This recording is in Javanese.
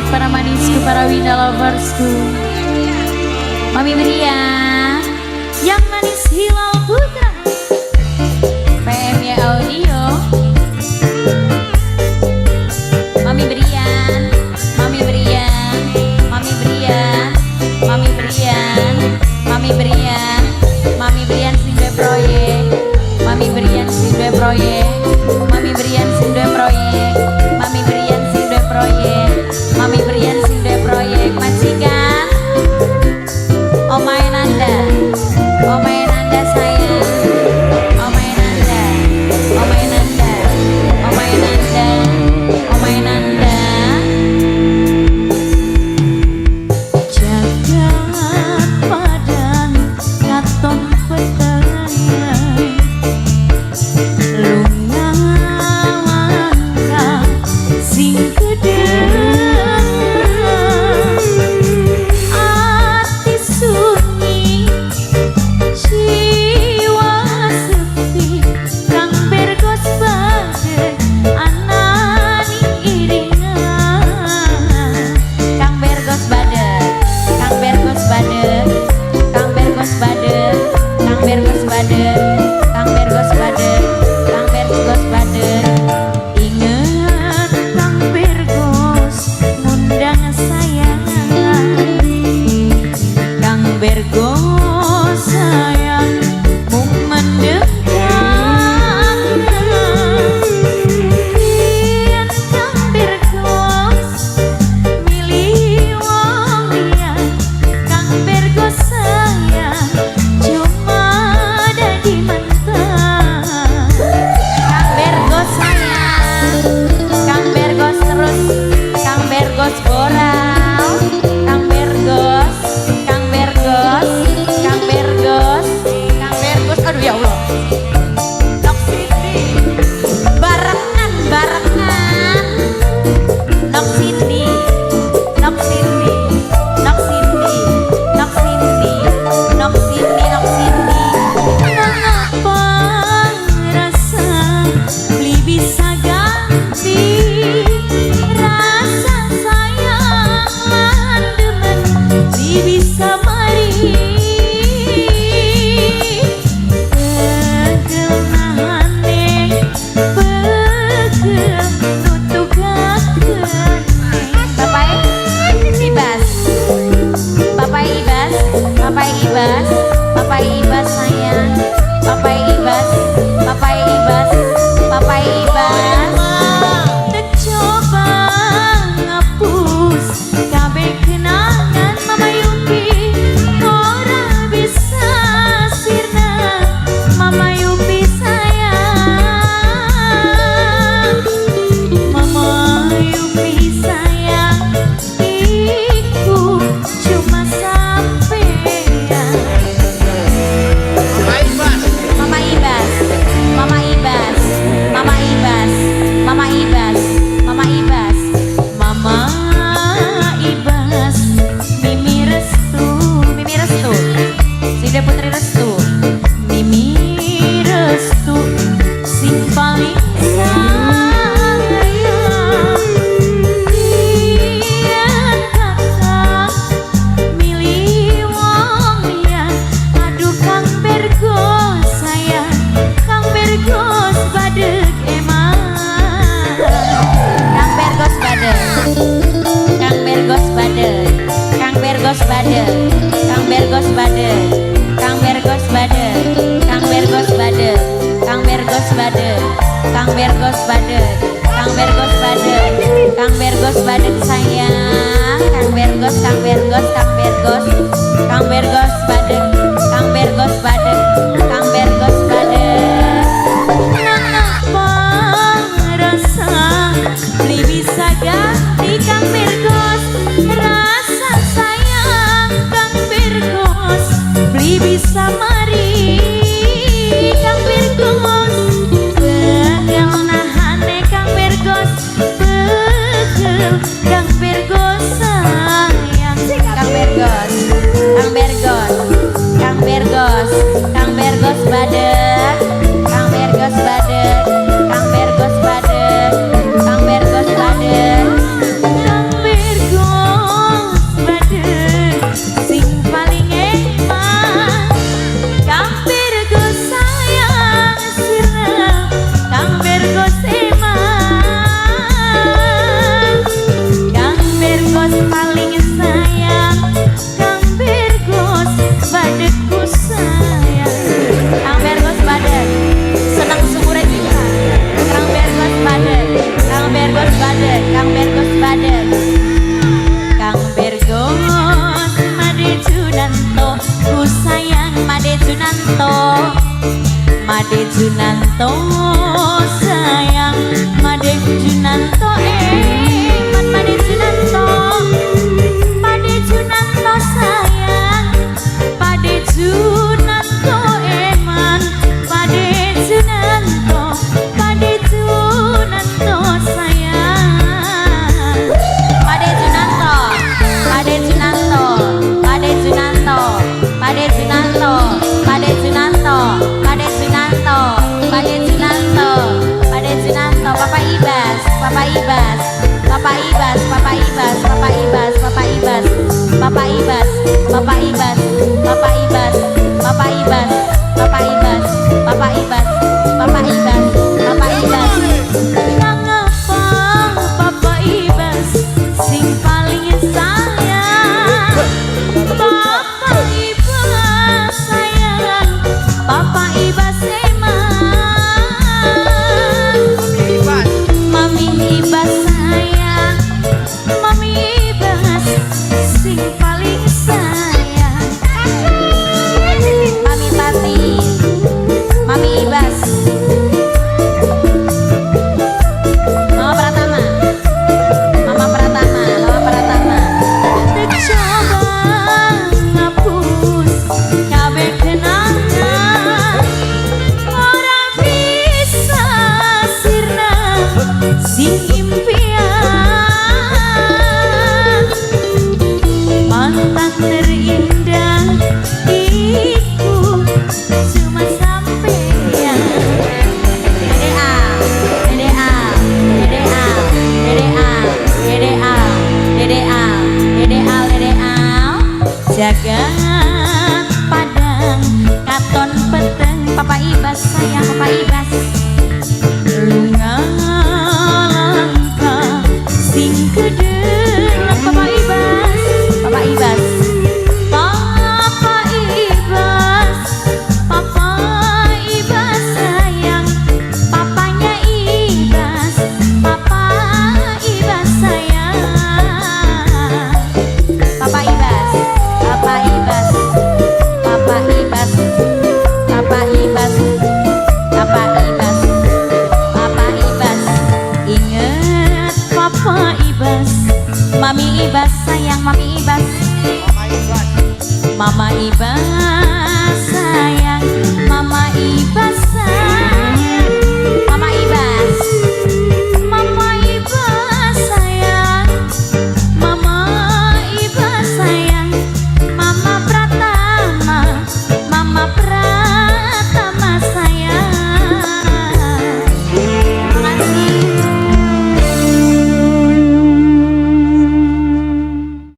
Para manisku, para Winda loversku. Mami Brian, yang manis Hilal Putra, PMY Audio. Mami Brian, Mami Brian, Mami Brian, Mami Brian, Mami Brian, Mami Brian sing duwe proyek, Mami Brian sing duwe proyek, Mami Brian sing duwe proyek, Mami Brian sing duwe proyek, Mami Brian sing duwe proyek, majikan. Omae Nanda, Omae Nanda sayang, Omae Nanda, Omae Nanda, Omae Nanda, Omae Nanda. Jagat padang katon peteng, lunga langkah sing gedhe, ati sunyi, jiwa sepi. Kang Bergos badhe anani iringan. Kang Bergos badhe, Kang Bergos badhe, Kang Bergos badhe, Kang Bergos badhe, Kang Bergos badhe, Kang Bergos badhe. Ingat Kang Bergos ngundang sayang, Kang Bergos sayang mung mendem kangen. Yen Kang Bergos milih wong liya, Kang Bergos sayang cuma dadi mantan. Kang Bergos sayang, Kang Bergos terus, Kang Bergos boral, Kang Bergos, Kang Bergos, Kang Bergos, Kang Bergos, aduh ya Allah. Nok Cindy, barengan, barengan. Nok Cindy, Nok Cindy, Nok Cindy, Nok Cindy, Nok Cindy, Nok Cindy. Nangapa rasa beli bisa ganti, rasa sayang lan demen beli bisa mari. Pegel nahane, pegel nutukakene. Bapak Ibas, Bapak Ibas, Bapak Ibas, Bapak Ibas sayang, Bapak Ibas, Bapak Ibas, Bapak Ibas. Tek coba ngapus kabeh kenangan Mama Yupi, ora bisa sirna, Mama Yupi sayang. Mama Yupi sayang, iku cuma sampean. Mama Ibas, Mama Ibas, Mama Ibas, Mama Ibas, Mama Ibas. Mama Ibas, Mimi Restu. Mimi Restu, Sinde Putri Restu. Mimi Restu sing paling sayang. Yen kakang milih wong liya, aduh Kang Bergos sayang, Kang Bergos badeg eman. Kang Bergos badhe, Kang Bergos badhe, Kang Bergos badhe, Kang Bergos badhe, Kang Bergos badhe, Kang Bergos badhe, Kang Bergos badhe, Kang Bergos badhe, Kang Bergos badhe, Kang Bergos badhe sayang, Kang Bergos, Kang Bergos, Kang Bergos, Kang Bergos badhe, Kang Bergos badhe, Kang Bergos badhe. Nangapa rasa beli bisa ganti, Kang Bergos, rasa sayang Kang Bergos beli bisa mari. Kang Bergos pegel nahane, Kang Bergos pegel, Kang Bergos sayang. Kang Bergos, Kang Bergos, Kang Bergos, Kang Bergos badek, Kang Bergos badek, Kang Bergos badek, Kang Bergos badek. Kang Bergos. Junanto, Made Junanto sayang, Made Junanto eman, Made Junanto, Made Junanto sayang, Made Junanto eman, Made Junanto, Made Junanto sayang. Pade Junanto, Pade Junanto, Pade Junanto, Pade Junanto, Pade Junanto, Pade Junanto, Pade Junanto, Pade Junanto, Papa Ibas, Papa Ibas, Papa Ibas, Papa Ibas, Papa Ibas, Papa Ibas, Papa Ibas, Papa Ibas, Papa Ibas, Papa Ibas, Papa Ibas, Papa Ibas, Papa Ibas, Papa Ibas. Mengapa Papa Ibas sing paling sayang? Papa Ibas sayang, Papa Ibas eman. Mami Ibas sayang, Mami Ibas sing paling sayang. Mami Tati, Mami Ibas, Mama Pratama, Mama Pratama, Mama Pratama. Coba ngapus kabeh kenangan, ora bisa sirna sing impian. Mantan terindah iku cuma sampean. DDA, DDA, DDA, DDA, DDA, DDA, DDA, DDA. Jagat padang katon peteng. Papa Ibas sayang, Papa Ibas. Lunga langka sing kedeng. Papa Ibas, Papa Ibas, Papa Ibas, Papa Ibas sayang, papanya Ibas, Papa Ibas sayang. Papa Ibas, Papa Ibas, Papa Ibas, Papa Ibas, Papa Ibas, Papa Ibas. Ingat Papa Ibas, Mami Ibas sayang, Mami Ibas. Mama Ibas.